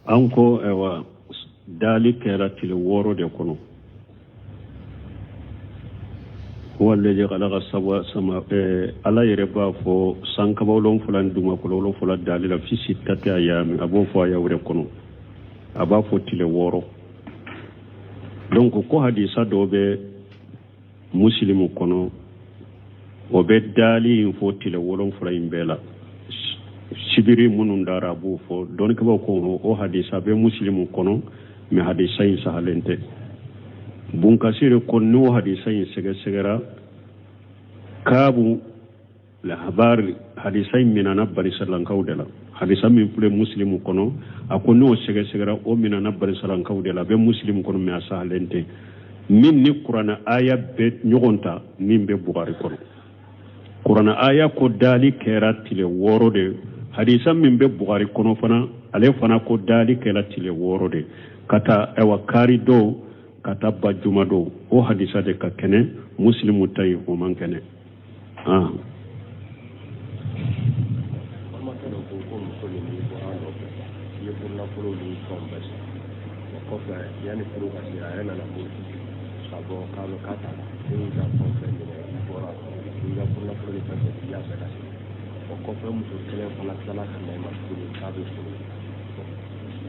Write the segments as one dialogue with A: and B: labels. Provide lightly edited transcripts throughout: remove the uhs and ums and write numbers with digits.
A: An ko ayiwa, dali kɛra tile 6 de kɔnɔ. Huwa alladhi khalaqa sab'a sama, Ala yɛrɛ b'a fɔ sankaba 7 ni dugumakolo 7 dali la fi sittati ayami, a b'o fɔ aya wɛrɛ kɔnɔ, a b'a fɔ tile 6. Donc ko hadisa dɔ bɛ Musilimu kɔnɔ, o bɛ dali in fɔ tile 7 in bɛɛ la, sibiri minnu dara a b'o fɔ. Dɔnnikɛbaaw ko o hadisa bɛ Musilimu kɔnɔ, mais hadisa in sahalen tɛ. Bunkasiri ko n'o hadisa in sɛgɛsɛgɛra, kaabu lahabari hadisa in minana banisiralankaw de la. Hadisa min filɛ Musilimu kɔnɔ, a ko n'o sɛgɛsɛgɛra, o minana banisiralankaw de la, a bɛ Musilimu kɔnɔ, mais a sahalen tɛ. Min ni kuranɛ aya bɛ ɲɔgɔn ta, min bɛ Bugari kɔnɔ, kuranɛ aya ko dali kɛra tile 6 de. Hadisa min bɛ Bugari kɔnɔ fana, ale fana ko dali kɛra tile 6 de, ka taa ayiwa kari don ka taa ba juma don. O hadisa de ka kɛnɛ, Musilimu ta ye o man kɛnɛ. Ah.
B: Balimakɛ dɔ ko ko muso min b'i bɔra a nɔfɛ, i ye furunafolo ni fɛnw bɛɛ sɔrɔ, o kɔfɛ yanni furu ka se, a yɛrɛ nana bolo ka bɔ k'a bɛ k'a ta la, e y'i ka fɛn fɛn minɛ, i bɔra i ka furunafolo ni fɛn fɛn, i y'a bɛɛ lasegin. O kɔfɛ muso kelen fana tilala ka na i ma tuguni k'a bɛ furu.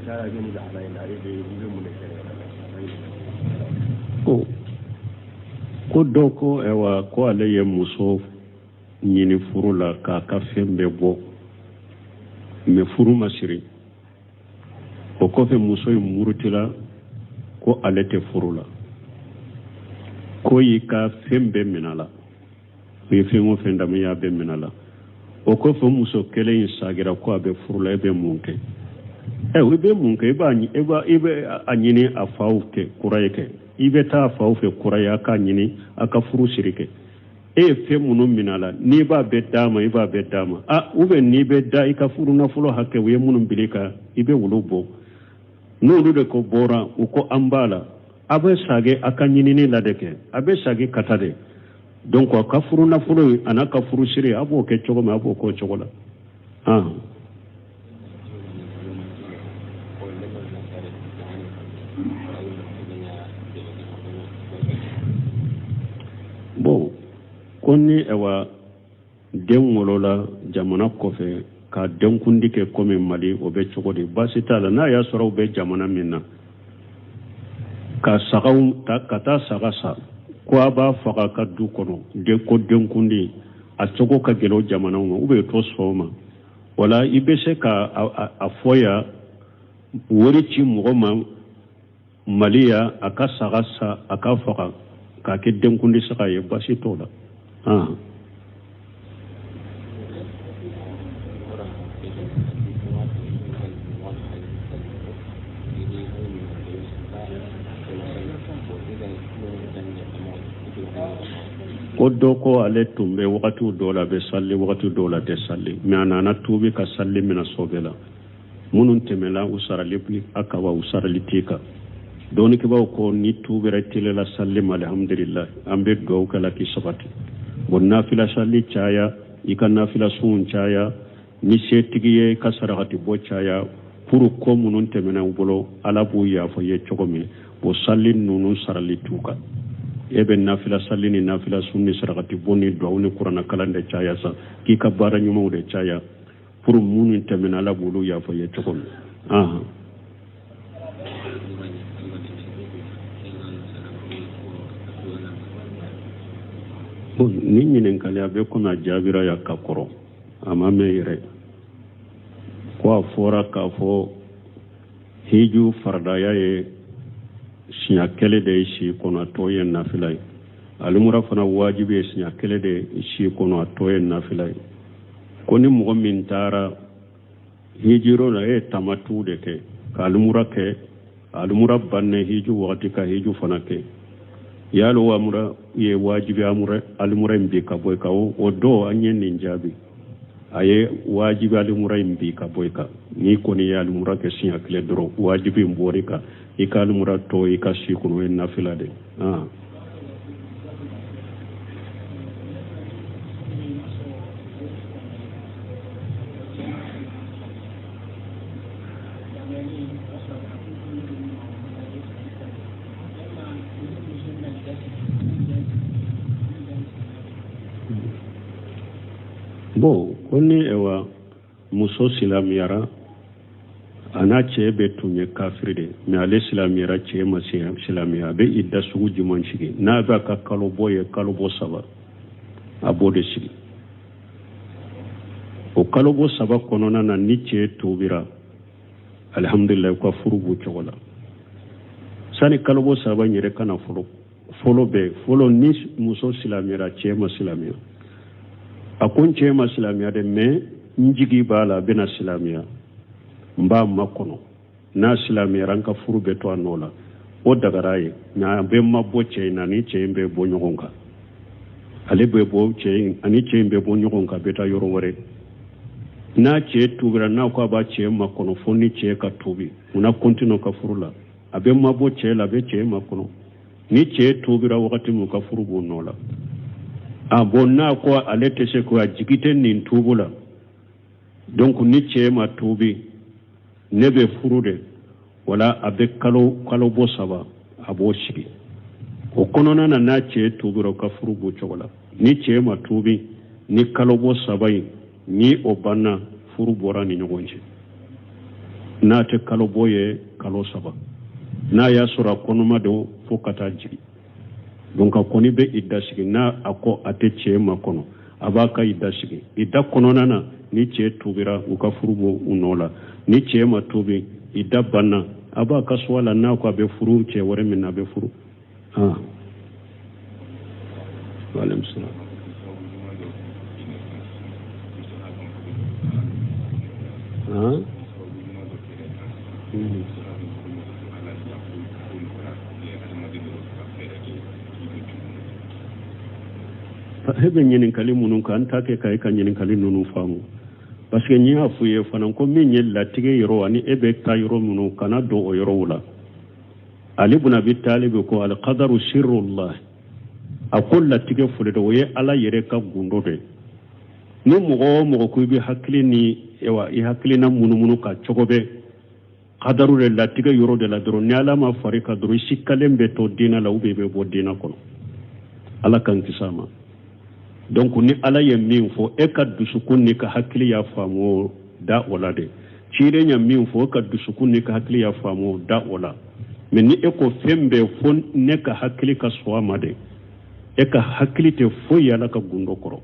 B: Yala i bɛ nin lahala in na, e bɛ i bɛ mun de kɛ yɛrɛ la?
A: Ko dɔ ko ayiwa, ko ale ye muso ɲini furu la k'a ka fɛn bɛɛ bɔ, mais furu ma siri. O kɔfɛ muso in murutila ko ale tɛ furu la, ko y'i ka fɛn bɛɛ minɛ a la, u ye fɛn o fɛn d'a ma, i y'a bɛɛ minɛ a la. O kɔfɛ muso kelen in sagira ko a bɛ furu la, e bɛ mun kɛ? Ɛ, i bɛ mun kɛ? I bɛ a ɲini a faw kɛ kura ye kɛ, i bɛ taa a faw fɛ kura ye, a k'a ɲini a ka furu siri kɛ. E ye fɛn minnu minɛ a la, n'i b'a bɛɛ d'a ma, i b'a bɛɛ d'a ma. A ou bien n'i bɛ da i ka furu nafolo hakɛ, u ye minnu bila i kan, i bɛ olu bɔ. N'olu de ko bɔra, u ko an b'a la, a bɛ sage a ka ɲinini la de kɛ, a bɛ sage ka taa de. Donc a ka furu nafolo a n'a ka furu siri, a b'o kɛ cogo min, a b'o k'o cogo la. Ah. Bon, ko ni ayiwa den wolola jamana kɔfɛ ka denkundi kɛ komi Mali, o bɛ cogo di? Baasi t'a la. N'a y'a sɔrɔ u bɛ jamana min na, ka sagaw ta ka taa saga san ko a b'a faga ka du kɔnɔ den ko denkundi, a cogo ka gɛlɛn o jamanaw ma, ou bien to sɔn ma, wala i bɛ se ka a fɔ yan, wari ci mɔgɔ ma Mali yan, a ka saga san, a ka faga k'a kɛ denkundi saga ye, baasi t'o la. Ah. Ko dɔ ko ale tun bɛ wagatiw dɔw la a bɛ sali, wagati dɔw la a tɛ sali, mais a nana tuubi ka sali minɛ sɔbɛ la. Minnu tɛmɛla, u sarali bi a kan wa u sarali t'i kan? Dɔnnikɛbaaw ko ni tuubira teliyala sali ma, alhamdulillah, an bɛ dugawu kɛ la k'i sabati. Bon, nafila sali caya, i ka nafila sunw caya, ni setigi ye, i ka sarakati bɔ caya, pour ko minnu tɛmɛna u bolo, Ala b'u yafa ye cogo min. O sali ninnu sarali t'u kan. E bɛ nafila sali ni nafila sun ni sarakati bɔ ni dugawu ni kuranɛ kalan de caya sa, k'i ka baara ɲumanw de caya, pour minnu tɛmɛna, Ala b'olu yafa ye cogo min. Ahan. Bon, ni ɲininkali a bɛ komi a jaabira ya ka kɔrɔ, a ma mɛn yɛrɛ. Ko a fɔra k'a fɔ hiju faridaya ye siɲɛ kelen de ye si kɔnɔ, a tɔ ye nafila ye. Alimura fana wajibi ye siɲɛ kelen de ye si kɔnɔ, a tɔ ye nafila ye. Ko ni mɔgɔ min taara hijiro la, e ye tamatu de kɛ ka alimura kɛ, alimura bannen hiju wagati ka hiju fana kɛ, yalo amura ye wajibi amura alimura in bi ka bɔ i kan? O dɔ an ye nin jaabi, a ye wajibi alimura in bi ka bɔ i kan. N'i kɔni ye alimura kɛ siɲɛ kelen dɔrɔn, wajibi in bɔr'i kan, i ka alimura tɔ i ka si kɔnɔ, o ye nafila de. Ah. Bon, ko ni ewa muso silamɛyara, a n'a cɛ bɛ tun ye kafiri de, mais ale silamɛyara, cɛ ma silamɛya, a bɛ idda sugu jumɛn sigi? N'a b'a ka kalo bɔ ye kalo bɔ saba, a b'o de sigi. O kalo bɔ saba kɔnɔna na, ni cɛ tubira, alihamudulila, u ka furu b'u cogo la. Sani kalo bɔ saba in yɛrɛ ka na fɔlɔ fɔlɔ bɛɛ fɔlɔ, ni muso silamɛyara, cɛ ma silamɛya, a ko n cɛ ma silamɛya dɛ, mais n jigi b'a la a bɛna silamɛya, n b'a makɔnɔ, n'a silamɛyara n ka furu bɛ to a nɔ la, o dagara ye. Mais a bɛ mabɔ cɛ in na, ni cɛ in bɛ bɔ ɲɔgɔn kan, ale bɛ bɔ cɛ in ani cɛ in bɛ bɔ ɲɔgɔn kan, bɛ taa yɔrɔ wɛrɛ. N'a cɛ tubira, n'a ko a b'a cɛ makɔnɔ fo ni cɛ ka tubi, munna continuer ka furu la? A bɛ mabɔ cɛ la, a bɛ cɛ makɔnɔ. Ni cɛ tubira wagati min, ka furu b'o nɔ la. A bon, n'a ko ale tɛ se ko a jigi tɛ nin tubu la, donc ni cɛ ma tubi, ne bɛ furu de wala, a bɛ kalo bɔ saba, a b'o sigi. O kɔnɔna na, n'a cɛ tubira, ka furu b'o cogo la. Ni cɛ ma tubi, ni kalo bɔ saba in ni o banna, furu bɔra ni ɲɔgɔn cɛ. N'a tɛ kalo bɔ ye kalo saba, n'a y'a sɔrɔ a kɔnɔma don fo ka taa jigin, donc a kɔni bɛ idda sigi. N'a a ko a tɛ cɛ makɔnɔ, a b'a ka idda sigi. Idda kɔnɔna na, ni cɛ tubira, u ka furu b'o u nɔ la. Ni cɛ ma tubi, idda banna, a b'a ka choix la. N'a ko a bɛ furu cɛ wɛrɛ min na, a bɛ furu. Ah, waaleykum salaam. Ah, e bɛ ɲininkali minnu kan, an t'a kɛ ka e ka ɲininkali ninnu faamu, parce que n y'a f'u ye fana ko min ye latigɛ yɔrɔ ani e bɛ taa yɔrɔ minnu, kana don o yɔrɔw la. Ali bun Abi Talib ko alqadaru sirrullah, a ko latigɛ foli dɔ, o ye Ala yɛrɛ ka gundo de. Ni mɔgɔ o mɔgɔ ko i bɛ hakili ni i hakilina munumunu ka cogo bɛɛ kadaru de latigɛ yɔrɔ de la dɔrɔn, ni Ala ma fari ka dɔrɔn, i sikalen bɛ to diinɛ la ou bien i bɛ bɔ diinɛ kɔnɔ. Ala k'an kisi a ma. Donc ni Ala ye min fɔ, e ka dusukun n'i ka hakili y'a faamu, da o la de. Ciden ye min fɔ, e ka dusukun n'i ka hakili y'a faamu, da o la. Mais ni e ko fɛn bɛɛ fo ne ka hakili ka sɔn a ma de, e ka hakili tɛ foyi Ala ka gundo kɔrɔ.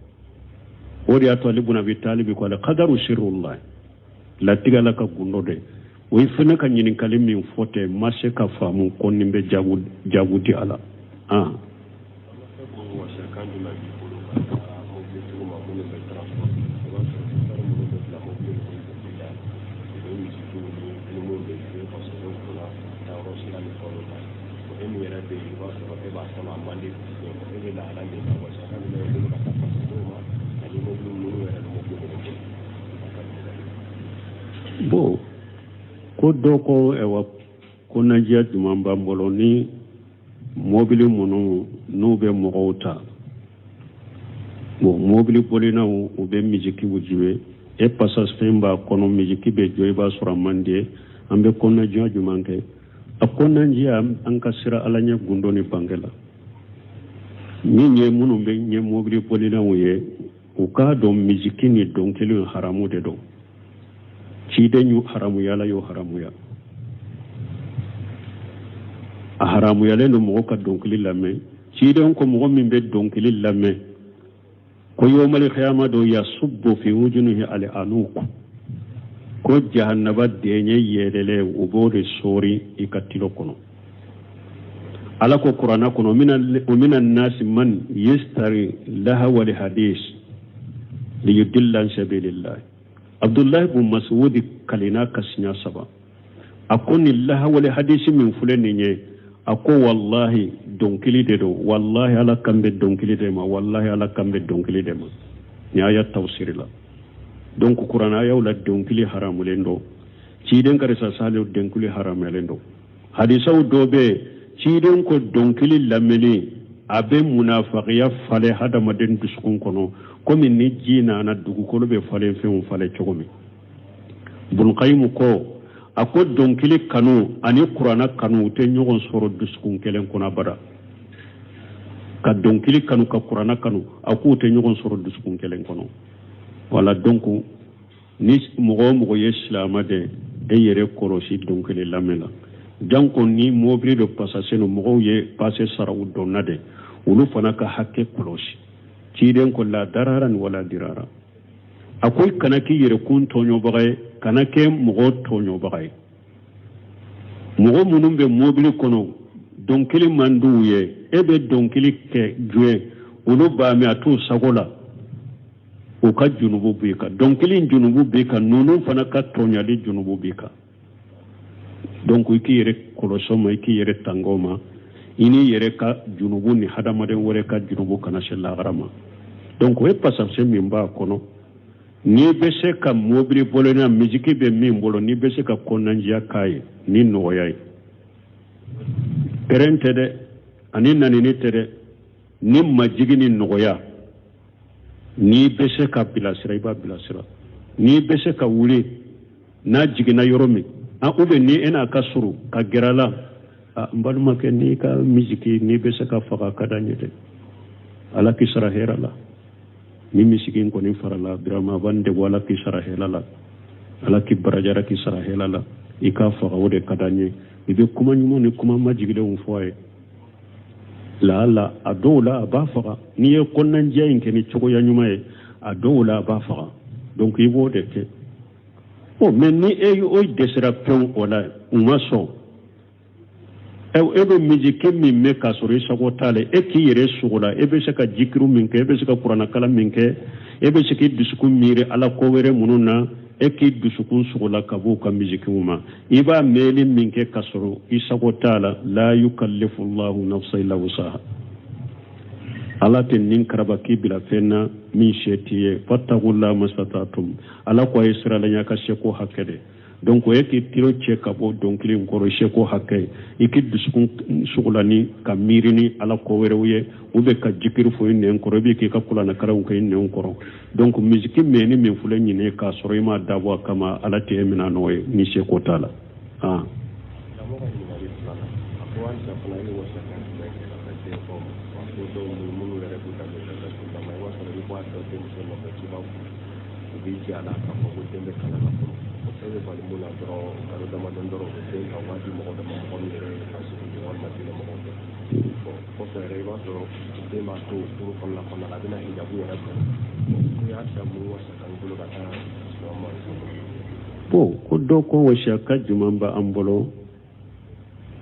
A: O de y'a to Ali bun Abi Talib ko ale kadaru sirrullah, latigɛ Ala ka gundo de. O ye fana ka ɲininkali min fɔ tɛ, ma se ka faamu ko nin bɛ jaabu di a la. Ah,
B: kan jumɛn b'i bolo ka taa mobilitigiw ma minnu bɛ transport? I b'a sɔrɔ chauffeur minnu bɛ bila mobili ninnu boli la, u bɛ misikiw ni filimuw de jouer fasodenw kunna taayɔrɔ sira ni fɛnw kan. E min yɛrɛ bɛ yen, i b'a sɔrɔ e b'a kɔnɔ, a man di dusukun e bɛ lahala min kan, wasa kan jumɛn b'i bolo ka taa fasodenw ma ani mobili minnu yɛrɛ bɛ mobili minnu boli?
A: Bon, ko dɔ ko ɛwa ko najiya jumɛn b'an bolo ni mobili minnu n'u bɛ mɔgɔw ta? Bon, mobili bolinaw, u bɛ misikiw jouer, e pasafɛn b'a kɔnɔ, misiki bɛ jɔ, i b'a sɔrɔ a man di ye. An bɛ kɔnɔnajiya jumɛn kɛ? A kɔnɔnajiya, an ka sira Ala ɲɛ gundo ni bange la. Min ye minnu bɛ ɲɛ mobili bolinaw ye, u k'a dɔn misiki ni dɔnkili haramu de don. Ciden y'u haramuya, Ala y'o haramuya, a haramuyalen don mɔgɔ ka dɔnkili lamɛn. Ciden ko mɔgɔ min bɛ dɔnkili lamɛn, ko yomali kiyama don, yasubbu fi wujunuhi al anuk, ko jahannaba dɛɲɛ yɛlɛlɛ, u b'o de sori i ka tilo kɔnɔ. Ala ko kuranna kɔnɔ, wa mina nasi man yastari lahawal hadis liyudilla an sabilillah. Abdullahi bun Masudi kalina ka siɲɛ saba, a ko nin lahawale hadisi min filɛ nin ye, a ko wallahi dɔnkili de don, wallahi Ala kan bɛ dɔnkili de ma, wallahi Ala kan bɛ dɔnkili de ma. Nin aya tafsiri la. Donc kuranna ayaw la, dɔnkili haramulen don. Ciden karisa sale, dɔnkili haramuyalen don. Hadisaw dɔ bɛ yen, ciden ko dɔnkili lamɛnni a bɛ munafakiya falen hadamaden dusukun kɔnɔ, komi ni ji nana dugukolo bɛ falen fɛnw falen cogo min. Bunkayimu ko, a ko dɔnkili kanu ani kuranna kanu, u tɛ ɲɔgɔn sɔrɔ dusukun kelen kɔnɔ abada. Ka dɔnkili kanu ka kuranna kanu, a k'u tɛ ɲɔgɔn sɔrɔ dusukun kelen kɔnɔ. Wala donc ni mɔgɔ o mɔgɔ ye silamɛ de e yɛrɛ kɔlɔsi dɔnkili lamɛn la janko ni mobili dɔ pasase no mɔgɔw ye pase sara u dɔnna de olu fana ka hakɛ kɔlɔsi ciden ko la darara ni wala dirara a ko i kana k'i yɛrɛkun tɔɲɔbaga ye kana kɛ mɔgɔ tɔɲɔbaga ye mɔgɔ minnu bɛ mobili kɔnɔ dɔnkili man d'u ye e bɛ dɔnkili kɛ joye olu b'a mɛn a t'u sago la u ka junubu b'i kan dɔnkili junubu b'i kan ninnu fana ka tɔɲali junubu b'i kan donc i k'i yɛrɛ kɔlɔsi o ma i k'i yɛrɛ tanga o ma i n'i yɛrɛ ka junubu ni hadamaden wɛrɛ ka junubu kana se lahara ma donc o ye pasase min b'a kɔnɔ n'i bɛ se ka mobili bolila misiki bɛ min bolo n'i bɛ se ka kɔnɔnandiya k'a ye ni nɔgɔya ye pɛrɛn tɛ dɛ ani nanini tɛ dɛ ni majigi ni nɔgɔya n'i bɛ se ka bilasira i b'a bilasira n'i bɛ se ka wuli n'a jiginna yɔrɔ min ou bien ni e n'a ka surun ka gɛrɛ a la n balimakɛ n'i ka misiki n'i bɛ se k'a faga a ka d'an ye dɛ ala k'i sara hɛrɛ la ni misiki in kɔni farala birama a b'an degun ala k'i sara hɛrɛ la ala k'i baraji ala k'i sara hɛrɛ la i k'a faga o de ka d'an ye i bɛ kuma ɲuman ni kuma majigilenw fɔ a ye laala a dɔw la a b'a faga n'i ye kɔnɔnandiya in kɛ ni cogoya ɲuman ye a dɔw la a b'a faga donc i b'o de kɛ ɔ mais ni e o dɛsɛra pewu o la u ma sɔn e bɛ misiki min mɛn k'a sɔrɔ i sago t'a la e k'i yɛrɛ sogola e bɛ se ka jikiru min kɛ e bɛ se ka kuranɛkalan min kɛ e bɛ se k'i dusukun miiri ala ko wɛrɛ minnu na e k'i dusukun sogola ka b'u ka misikiw ma i b'a mɛnli min kɛ k'a sɔrɔ i sago t'a la la yukallifu llahu nafsa illa wusaha ala tɛ nin karaba k'i bila fɛn na min se t'i ye fattakullaha mastatatum ala ko a ye siran ala ɲɛ ka seko hakɛ de donc o ye k'i tiro cɛ ka bɔ dɔnkili in kɔrɔ i seko hakɛ ye i k'i dusukun sugula ni ka miiri ni ala ko wɛrɛw ye ou bien ka jikiri fɔ i nɛn kɔrɔ i bɛ k'i ka kuranɛkalanw kɛ i nɛn kɔrɔ donc misiki mɛnni min filɛ ɲin ye k'a sɔrɔ i m'a dabɔ a kama ala tɛ e minɛ n'o ye ni seko t'a la ah.
B: Karamɔgɔ ka ɲininkali filanan a ko halisa fana e wasa kan jumɛn kɛ ka taa denfaw ma wa ko dɔw minnu yɛrɛ b'u da don ka taa ma i b'a sɔrɔ i bɛ bɔ a dɔ denmuso nɔfɛ k'i b'a furu u b'i jɛ a la k'a fɔ ko den bɛ kalan na fɔlɔ o fɛn bɛ bali mun na dɔrɔn kalo damadɔ dɔrɔn u bɛ den ta u b'a di mɔgɔ dɔ ma mɔgɔ min yɛrɛ ye fasigi ye walima diinɛ mɔgɔw fɛ bon kɔfɛ yɛrɛ i b'a sɔrɔ den b'a to furu kɔnɔna kɔnɔna la a bɛna hijabu yɛrɛ bila ko y'a ta mun wasa kan bolo ka taa silamɛ
A: bon ko dɔ ko wasiya jumɛn b'an bolo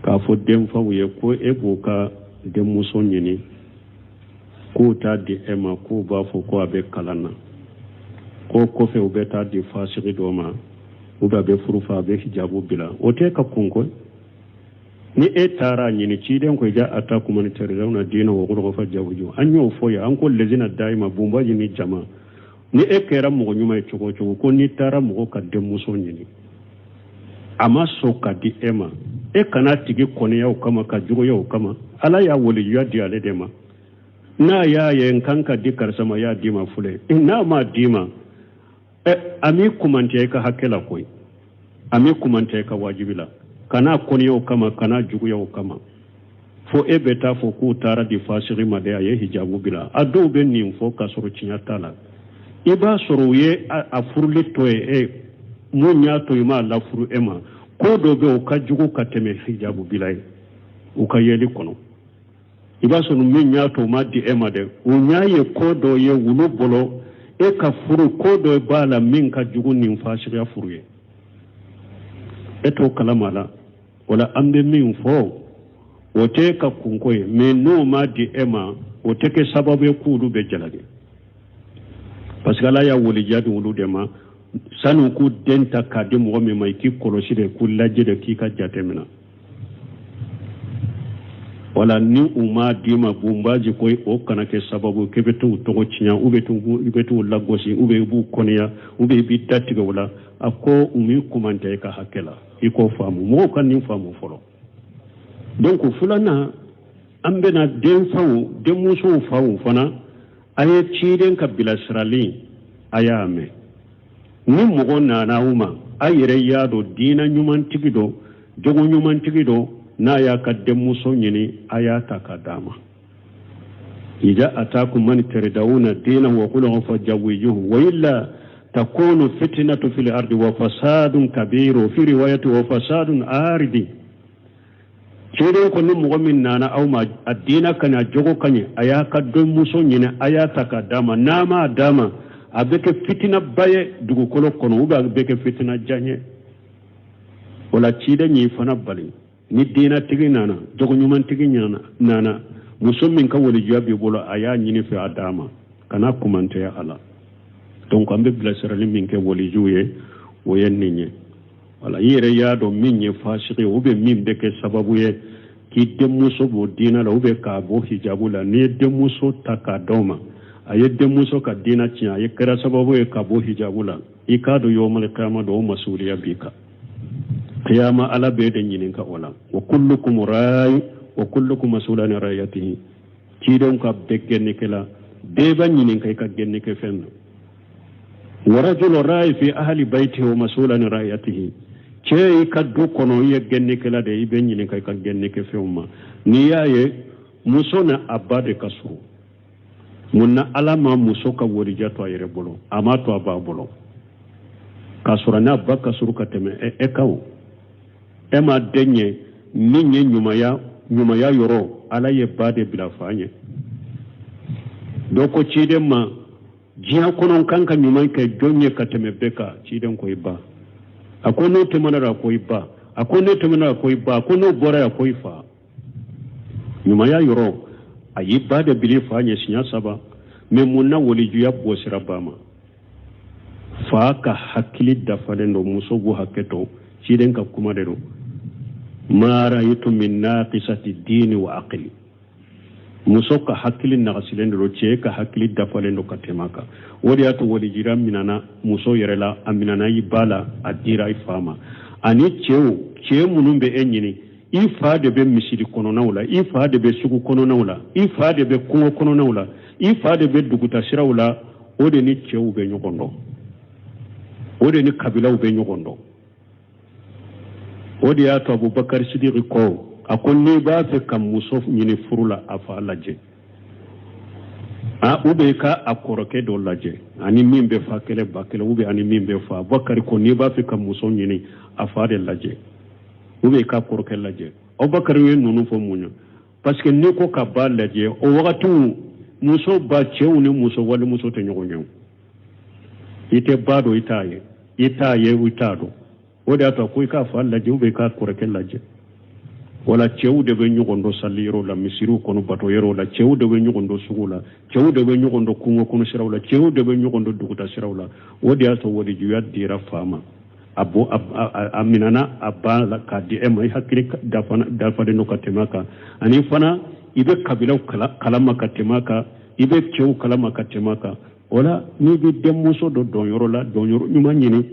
A: k'a fɔ denfaw ye ko e b'u ka denmuso ɲini k'u t'a di e ma k'u b'a fɔ ko a bɛ kalan na ko kɔfɛ u bɛ taa di fasigi dɔ ma ou bien a bɛ furu fɛ a bɛ hijabu bila o tɛ ka kunko ni e taara a ɲini ciden ko iza atakum man taridawna dinahu wa khuluqahu fazawwijuhu an y'o fɔ yan an ko lezina dayima bunbaji ni jama ni e kɛra mɔgɔ ɲuman ye cogo o cogo ko n'i taara mɔgɔ ka denmuso ɲini a ma sɔn ka di e ma e kana tigi kɔniya o kama ka juguya o kama ala y'a walijuya di ale de ma n'a y'a ye n kan ka di karisa ma y'a d'i ma filɛ n'a m'a d'i ma ɛ a m'i kumantiya i ka hakɛ la koyi a m'i kumantiya i ka wajibi la kana kɔniya o kama kana juguya o kama fo e bɛ taa fɔ k'u taara di fasigi ma dɛ a ye hijabu bila a dɔw bɛ nin fɔ k'a sɔrɔ tiɲɛ t'a la i b'a sɔrɔ u ye a furuli to ye e mun y'a to i m'a lafuru e ma ko dɔ bɛ o ka jugu ka tɛmɛ hijabu bila ye u ka yeli kɔnɔ i b'a sɔrɔ min y'a to u m'a di e ma dɛ u y'a ye ko dɔ ye wulu bolo e ka furu ko dɔ b'a la min ka jugu nin fasigiya furu ye e t'o kalama la o la an bɛ min fɔ o tɛ ka kunko ye mais n'o ma di e ma o tɛ kɛ sababu ye k'olu bɛ jalaki parce que ala y'a walijuya di olu de ma sani u k'u den ta k'a di mɔgɔ min ma i k'i kɔlɔsi de k'u lajɛ de k'i ka jate minɛ wala ni u m'a d'i ma bunbaji ko o kana kɛ sababu k'e bɛ t'u tɔgɔ tiɲɛ u bɛ i bɛ t'u lagosi ou bien i b'u kɔniya ou bien i b'i datigɛ u la a ko u m'i kumantɛ i ka hakɛ la i k'o faamu mɔgɔw ka nin faamu fɔlɔ donc filanan an bɛna denfaw denmusow faw fana a ye ciden ka bilasirali a y'a mɛn ni mɔgɔ nana aw ma a yɛrɛ y'a dɔn diinɛ ɲumantigi don jogo ɲumantigi don n'a y'a ka denmuso ɲini a y'a ta ka d'a ma iza atakum man taridawna dinahu wa khuluqahu fazawwijuhu wa illa. Takunu fitnatu fil ardi wa fasadun kabiru fi riwayati wa fasadun aridi. Ciden ko ni mɔgɔ min nana aw ma, a diina ka ɲi, a jogo ka ɲi, a y'a ka denmuso ɲini, a y'a ta k'a d'a ma. N'a m'a d'a ma, a bɛ kɛ fitinaba ye dugukolo kɔnɔ, ou bien a bɛ kɛ fitina jan ye. O la ciden y'i fana bali. Ni diinatigi nana, jogo ɲumantigi nana, muso min ka walijuya b'i bolo, a y'a ɲini fɛ a d'a ma, kana kumantɛya a la. Donc an bɛ bilasirali min kɛ walijuw ye, o ye nin ye. Wala i yɛrɛ y'a dɔn min ye fasigi ye, ou bien min bɛ kɛ sababu ye k'i denmuso bɔ diinɛ la, ou bien k'a bɔ hijabu la. N'i ye denmuso ta k'a d'aw ma, a ye denmuso ka diinɛ tiɲɛ, a ye kɛra sababu ye ka bɔ hijabu la, i k'a dɔn yawmal kiyama don, o masuliya b'i kan. Kiyama ala b'e de ɲininka o la. Wa kullukum rayi wa kullukum masulun an ra'iyatihi. Cidenw ka bɛɛ gɛnnikɛla, bɛɛ b'a ɲininka i ka gɛnnikɛ fɛn na. Wa rajulu rayi fi ahli baitihi wa masulun an ra'iyatihi. Cɛ, i ka du kɔnɔ, i ye gɛnnikɛla de ye, i bɛ ɲininka i ka gɛnnikɛ fɛnw ma. N'i y'a ye muso na a ba de ka surun, mun na ala ma muso ka walijuya to a yɛrɛ bolo, a m'a to a ba bolo, k'a sɔrɔ n'a ba ka surun ka tɛmɛ e kan? O e m'a den ye min ye ɲumanya, ɲumanya yɔrɔ, ala ye ba de bila fa ɲɛ. Dɔ ko ciden ma, diɲɛ kɔnɔ n kan ka ɲuman kɛ jɔn ye ka tɛmɛ bɛɛ kan? Ciden ko i ba. A ko n'o tɛmɛna, a ko i ba. A ko n'o tɛmɛna, a ko i ba. A ko n'o bɔra, a ko i fa. Ɲumanya yɔrɔ, a y'i ba de bili fa ɲɛ siɲɛ saba. Mais mun na walijuya bɔsira ba ma? Fa ka hakili dafalen don, muso b'u hakɛ to, ciden ka kuma de don. Ma ra'aytu min naqisati dini wa aqli. Muso ka hakili nagasilen don, cɛ ka hakili dafalen don ka tɛmɛ a kan. O de y'a to walijuya minana muso yɛrɛ la, a minana i ba la, a dira i fa ma. Ani cɛw, cɛ minnu bɛ e ɲini, i fa de bɛ misiri kɔnɔnaw la, i fa de bɛ sugu kɔnɔnaw la, i fa de bɛ kungo kɔnɔnaw la, i fa de bɛ dugutasiraw la. O de ni cɛw bɛ ɲɔgɔn dɔn, o de ni kabilaw bɛ ɲɔgɔn dɔn. O de y'a to Abubakar Sidiki ko, a ko n'i b'a fɛ ka muso ɲini furu la, a fa lajɛ, a ou bien i ka a kɔrɔkɛ dɔ lajɛ, ani min bɛ fa kelen ba kelen, ou bien ani min bɛ fa. Abubakar ko n'i b'a fɛ ka muso ɲini, a fa de lajɛ, ou bien i ka kɔrɔkɛ lajɛ. Abubakar ye ninnu fɔ mun ye? Parce que n'i ko ka ba lajɛ, o wagatiw muso ba, cɛw ni muso walimuso tɛ ɲɔgɔn ye. I tɛ ba dɔn, i t'a ye, i t'a ye, i t'a dɔn. O de y'a to ko i k'a fa lajɛ, ou bien i k'a kɔrɔkɛ lajɛ. Wala cɛw de bɛ ɲɔgɔn dɔn sali yɔrɔw la, misiriw kɔnɔ, bato yɔrɔw la. Cɛw de bɛ ɲɔgɔn dɔn sugu la, cɛw de bɛ ɲɔgɔn dɔn kungo kɔnɔ siraw la, cɛw de bɛ ɲɔgɔn dɔn duguta siraw la. O de y'a to walijuya dira fa ma, a bɔ a minana a ba la k'a di e ma. I hakili dafalen don ka tɛmɛ a kan, ani fana i bɛ kabilaw kalama ka tɛmɛ a kan, i bɛ cɛw kalama ka tɛmɛ a kan. O la n'i bɛ denmuso dɔ dɔn yɔrɔ la, dɔn yɔrɔ ɲuman ɲini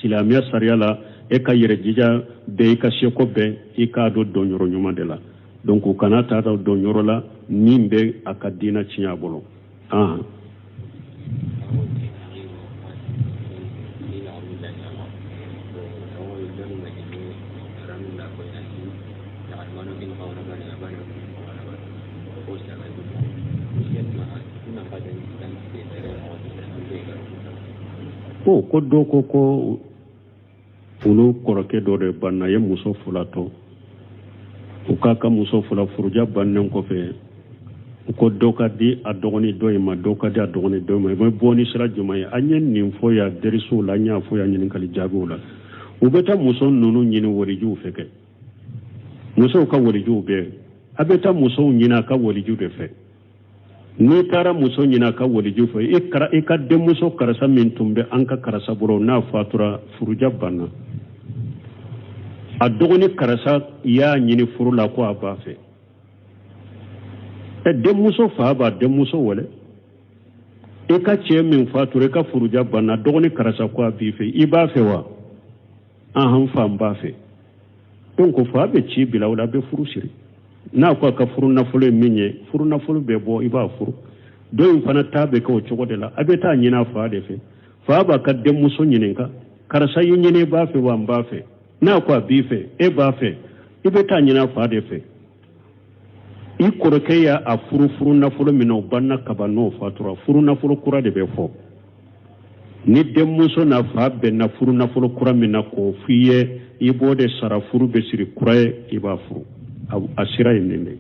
A: silamɛya sariya la, e ka yɛrɛ jija bɛɛ, i ka seko bɛɛ, i k'a dɔn dɔn yɔrɔ ɲuman de la. Donc kana taa dɔn yɔrɔ la min bɛ a ka diinɛ tiɲɛ a bolo. Ko dɔ ko ko olu kɔrɔkɛ dɔ de banna, a ye muso fila to, u k'a ka muso fila furuja bannen kɔfɛ, u ko dɔ ka di a dɔgɔnin dɔ in ma, dɔ ka di a dɔgɔnin dɔ in ma. I bɛ bɔ ni sira jumɛn ye? An ye nin fɔ yan derisiw la, an y'a fɔ yan ɲininkali jaabiw la. U bɛ taa muso ninnu ɲini walijuw fɛ kɛ, musow ka walijuw bɛ yen. A bɛ taa musow ɲini a ka waliju de fɛ. N'i taara muso ɲini a ka waliju fɛ, i ka denmuso karisa min tun bɛ an ka karisa bolo, n'a fatura, furuja banna, a dɔgɔnin karisa y'a ɲini furu la ko a b'a fɛ. Ɛ, denmuso fa b'a denmuso wele, i ka cɛ min fatura, i ka furuja banna, dɔgɔnin karisa ko a b'i fɛ, i b'a fɛ wa? Ahan, fa, n b'a fɛ. Donc fa bɛ ci bila o la, a bɛ furu siri. N'a ko a ka furu nafolo ye min ye, furu nafolo bɛ bɔ, i b'a furu. Dɔ in fana ta bɛ kɛ o cogo de la, a bɛ taa ɲini a fa de fɛ. Fa b'a ka denmuso ɲininka, karisa y'i ɲini, i b'a fɛ wa? N b'a fɛ. N'a ko a b'i fɛ, e b'a fɛ, i bɛ taa ɲini a fa de fɛ. I kɔrɔkɛ y'a a furu furu nafolo min na, o banna kaban, n'o fatura, furu nafolo kura de bɛ fɔ. Ni denmuso n'a fa bɛnna furu nafolo kura min na k'o f'i ye, i b'o de sara, furu bɛ siri kura ye, i b'a furu. A sira ye nin de ye.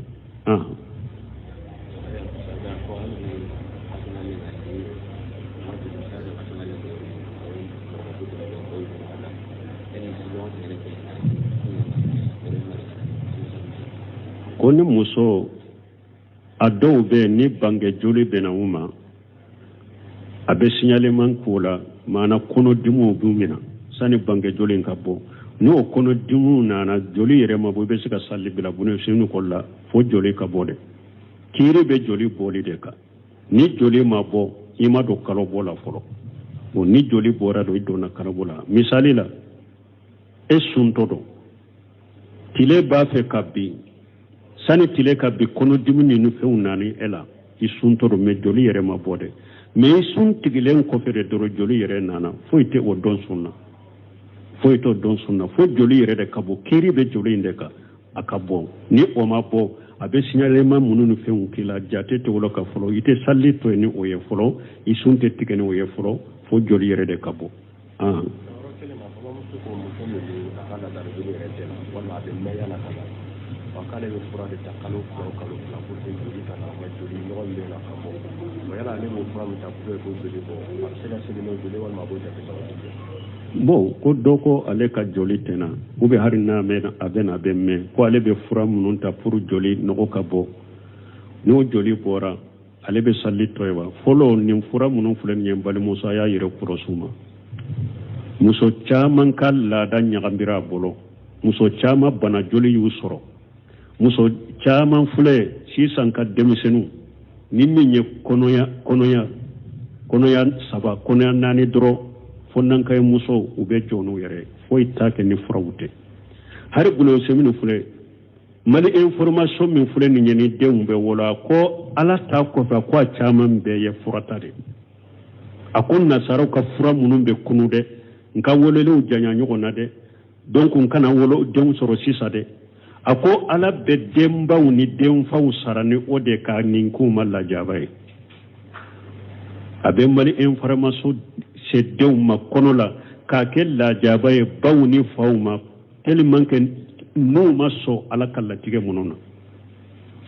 A: Ko ni muso a dɔw bɛ yen ni bange joli bɛ na u ma, a bɛ signalement k'o la, maana kɔnɔdimiw b'u minɛ sani bange joli in ka bɔ. N'o kɔnɔdimiw nana, joli yɛrɛ ma bɔ, i bɛ se ka sali bila bunu kɔli la fo joli ka bɔ dɛ. Kiiri bɛ joli bɔli de kan. Ni joli ma bɔ, i ma don kalo bɔ la fɔlɔ. Bon, ni joli bɔra don, i donna kalo bɔ la. Misali la, e suntɔ don, tile b'a fɛ ka bin, sani tile ka bin, kɔnɔdimi ni fɛnw nana e la, i suntɔ don, mais joli yɛrɛ ma bɔ dɛ. Mais i sun tigilen kɔfɛ de dɔrɔn joli yɛrɛ nana, foyi tɛ o dɔn sun na, foyi t'o dɔn sun na, fo joli yɛrɛ de ka bɔ. Kiiri bɛ joli in de kan, a ka bɔ. Ni o ma bɔ, a bɛ signalement minnu ni fɛnw k'i la, jate t'o la ka fɔlɔ. I tɛ sali to yen ni o ye fɔlɔ, i sun tɛ tigɛ ni o ye fɔlɔ, fo joli yɛrɛ de ka bɔ.
B: Yɔrɔ kelen na, balimamuso ko muso min bɛ a ka laada joli yɛrɛ tɛ na, walima a bɛ mɛn yan'a ka na, wa k'ale bɛ fura de ta kalo fila o kalo fila pour que joli ka na, wa joli nɔgɔ min bɛ na ka bɔ. Wa yala ale b'o fura min ta pour que k'o joli bɔ, a bɛ se ka seli n'o joli walima a b'o jate sabati?
A: Bon, ko dɔ ko ale ka joli tɛ na, ou bien hali n'a bɛ na, a bɛ na, a bɛ mɛn, ko ale bɛ fura minnu ta pour joli nɔgɔ ka bɔ, n'o joli bɔra, ale bɛ sali to yen wa? Fɔlɔ, nin fura minnu filɛ nin ye, n balimamuso, a y'a yɛrɛ kɔlɔsi u ma. Muso caman ka laada ɲagambira a bolo, muso caman bana joli y'u sɔrɔ, muso caman filɛ sisan ka denmisɛnninw ni min ye kɔnɔya kɔnɔya kɔnɔya saba, kɔnɔya naani dɔrɔn, fo n'an ka ye musow, u bɛ jɔ n'u yɛrɛ ye, foyi t'a kɛ ni furaw tɛ. Hali gulɔsɛmini filɛ, malinformation min filɛ nin ye, ni denw bɛ wolo, a ko Ala ta kɔfɛ, ko a caman bɛɛ ye furata de. A ko nasaraw ka fura minnu bɛ kunu dɛ, n ka wololiw janya ɲɔgɔn na dɛ, donc n kana wolo denw sɔrɔ sisan dɛ. A ko Ala bɛ denbaw ni denfaw sara ni o de ka nin k'u ma lajaba ye. A bɛ malinformation se denw ma kɔnɔ la k'a kɛ lajaba ye baw ni faw ma, tellement que n'u ma sɔn Ala ka latigɛ minnu na,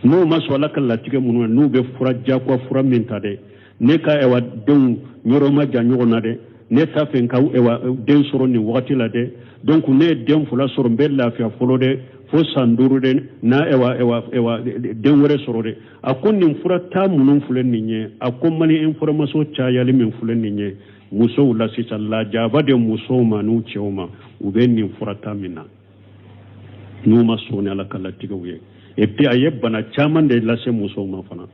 A: n'u ma sɔn Ala ka latigɛ minnu na, n'u bɛ fura jagoya fura min ta dɛ, ne ka ɛwa denw yɔrɔ ma jan ɲɔgɔn na dɛ, ne t'a fɛ n ka ɛwa den sɔrɔ nin wagati la dɛ, donc ne ye den fila sɔrɔ, n bɛ lafiya fɔlɔ dɛ, fo san 5 dɛ, na ɛwa ɛwa ɛwa den wɛrɛ sɔrɔ dɛ. A ko nin fura ta minnu filɛ nin ye, a ko malinformation cayali min filɛ nin ye musow la sisan, lajaba de musow ma n'u cɛw ma, u bɛ nin fura ta min na, n'u ma sɔn ni Ala ka latigɛw ye. Et puis a ye bana caman de lase musow ma fana,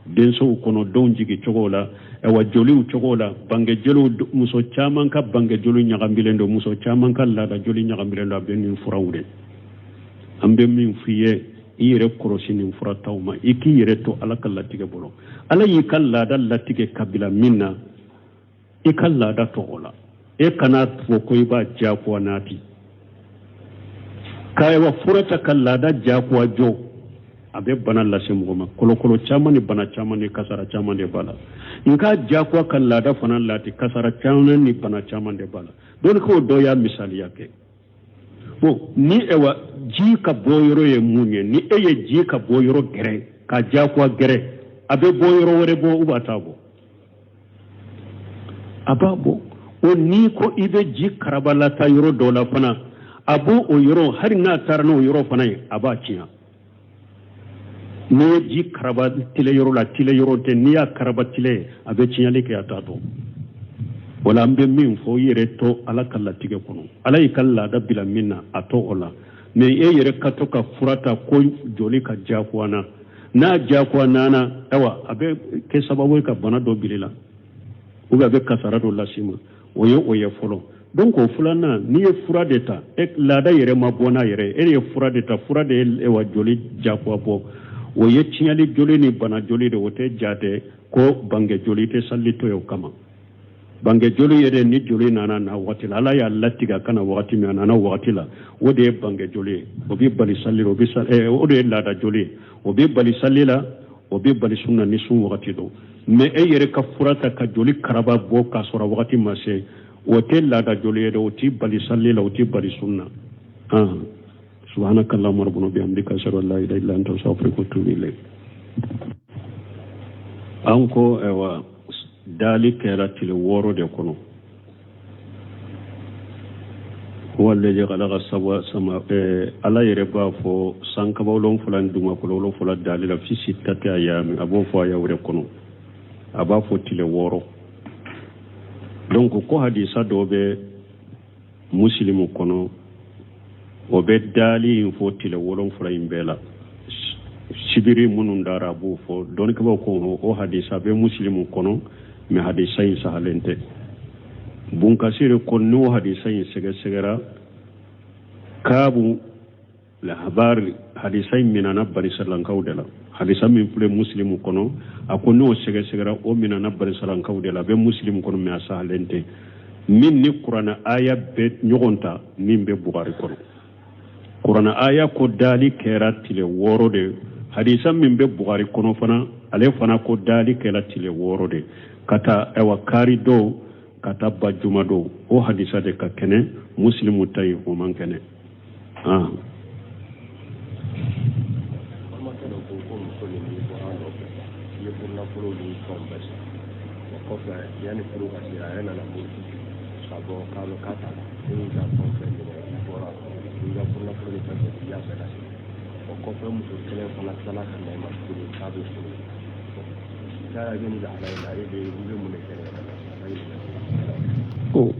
A: densow kɔnɔ, denw jigin cogo la, ɛwa joliw cogo la, bange joliw, muso caman ka bange joli ɲagambilen don, muso caman ka laada joli ɲagambilen don, a bɛ nin furaw de. An bɛ min f'i ye, i yɛrɛ kɔlɔsi nin furataw ma, i k'i yɛrɛ to Ala ka latigɛ bolo. Ala y'i ka laada latigɛ kabila min na, i ka laada to o la, e kana fɔ ko i b'a diyagoya nati ka ɛwa fura ta ka laada diyagoya jɔ, a bɛ bana lase mɔgɔ ma, kolokolo caman ni bana caman ni kasara caman de b'a la. Nka diyagoya ka laada fana lati, kasara caman ni bana caman de b'a la. Donc o dɔ y'a misaliya kɛ. Bon, ni ɛwa ji ka bɔ yɔrɔ ye mun ye, ni e ye ji ka bɔ yɔrɔ gɛrɛ ka diyagoya gɛrɛ, a bɛ bɔ yɔrɔ wɛrɛ bɔ, u b'a t'a bɔ, a b'a bɔ. O n'i ko i bɛ ji karabalata yɔrɔ dɔ la fana, a b'o o yɔrɔ, hali n'a taara n'o yɔrɔ fana ye, a b'a tiɲɛ. N'i ye ji karaba tile yɔrɔ la, tile yɔrɔ tɛ, n'i y'a karaba tile ye, a bɛ tiɲɛli kɛ, a t'a dɔn. Wala an bɛ min fɔ, i yɛrɛ to Ala ka latigɛ kɔnɔ. Ala y'i ka laada bila min na, a to o la. Mais e yɛrɛ ka to ka fura ta ko joli ka diyagoya na, n'a diyagoya nana, ayiwa a bɛ kɛ sababu ye ka bana dɔ bila i la, ou bien a bɛ kasara dɔ las'i ma. O ye o ye fɔlɔ. Donc o filanan, n'i ye fura de ta, e laada yɛrɛ ma bɔ n'a yɛrɛ ye, e de ye fura de ta, fura de ye wa joli diyagoya bɔ, o ye tiɲɛli joli ni bana joli de, o tɛ jate ko bange joli, tɛ sali to ye o kama. Bange joli yɛrɛ, ni joli nana na waati la, Ala y'a latigɛ a kana waati min, a nana waati la, o de ye bange joli ye, o bɛ bali sali la, o bɛ o de ye laada joli ye, o bɛ bali sali la, o O bɛ bali sun na ni sun wagati don. Mais e yɛrɛ ka fura ta ka joli karaba bɔ k'a sɔrɔ wagati ma se, o tɛ laada joli ye dɛ, o t'i bali sali la, o t'i bali sun na. Subhanaka allahumma rabbana bihamdika, ashhadu an la ilaha illa anta, astaghfiruka wa atubu ilayk. An ko ayiwa, dali kɛra tile 6 de kɔnɔ. Huwa alladhi khalaqa sab'a sama, Ala yɛrɛ b'a fɔ sankaba 7 ni dugumakolo 7 dali la fi sittati ayami, a b'o fɔ aya wɛrɛ kɔnɔ, a b'a fɔ tile 6. Donc ko hadisa dɔ bɛ Musilimu kɔnɔ, o bɛ dali in fɔ tile 7 in bɛɛ la, sibiri minnu dara a b'o fɔ. Dɔnnikɛbaaw ko o hadisa bɛ Musilimu kɔnɔ, mais hadisa in sahalen tɛ. Bunkasiri ko n'o hadisa in sɛgɛsɛgɛra, kaabu lahabari hadisa in minana banisiralankaw de la. Hadisa min filɛ Musilimu kɔnɔ, a ko n'o sɛgɛsɛgɛra, o minana banisiralankaw de la, a bɛ Musilimu kɔnɔ, mais a sahalen tɛ. Min ni kuranɛ aya bɛ ɲɔgɔn ta, min bɛ Bugari kɔnɔ, kuranɛ aya ko dali kɛra tile 6 de. Hadisa min bɛ Bugari kɔnɔ fana, ale fana ko dali kɛra tile 6 de, ka taa ayiwa kari don ka taa ba juma don. O hadisa de ka kɛnɛ, Musilimu ta ye o man kɛnɛ.
B: Balimakɛ dɔ ko ko muso min b'i bɔra a nɔfɛ, i ye furunafolo ni fɛnw bɛɛ san, o kɔfɛ yanni furu ka se, a yɛrɛ nana boli ka bɔ k'a bɛ k'a ta la, e y'i ka fɛn fɛn minɛ, i bɔra i ka furunafolo ni fɛn fɛn, i y'a bɛɛ lase. O kɔfɛ muso kelen fana tilala ka na i ma tuguni k'a bɛ furu. K'a bɛ nin lahala in na, e bɛ i bɛ mun de kɛ ne yɛrɛ la?
A: Ko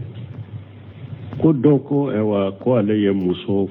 A: ko dɔ ko ayiwa, ko ale ye muso